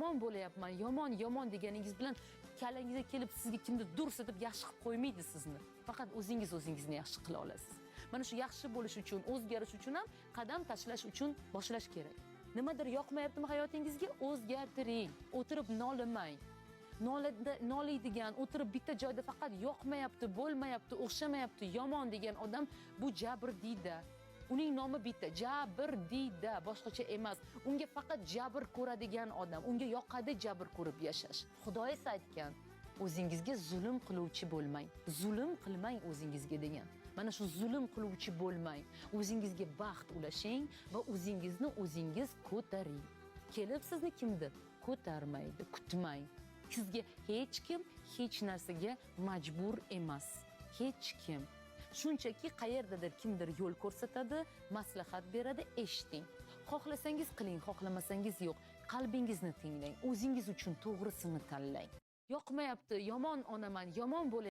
Yomon bo'layapman, yomon, yomon deganingiz bilan kallangizga kelib sizga kimdir durs etib yaxshi qilib qo'ymaydi sizni. Faqat o'zingiz o'zingizni yaxshi qila olasiz. Mana shu yaxshi bo'lish uchun, o'zgarish uchun ham qadam tashlash uchun boshlash kerak. Nimadir yoqmayaptimi hayotingizga? O'zgartiring. O'tirib nolimang. Noliydigan, o'tirib bitta joyda faqat yoqmayapti, bo'lmayapti, o'xshamayapti, yomon degan odam bu jabrdiyda. Uning nomi bitta, jabrdiyda, boshqacha emas. Unga faqat jabr ko'radigan odam, unga yoqadi jabr ko'rib yashash. Xudo esa aytgan, o'zingizga zulm qiluvchi bo'lmang. Zulm qilmang o'zingizga degan. Mana shu zulm qiluvchi bo'lmang. O'zingizga baxt ulashing va o'zingizni o'zingiz ko'taring. Kelib sizni kimdir ko'tarmaydi, kutmang. Sizga hech kim hech narsaga majbur emas. Hech kim. Shunchaki qayerdadir kimdir yo'l ko'rsatadi, maslahat beradi, eshiting. Xohlasangiz qiling, xohlamasangiz yo'q. Qalbingizni tinglang, o'zingiz uchun to'g'risini tanlang. Yoqmayapti, yomon onaman, yomon bo'layapman.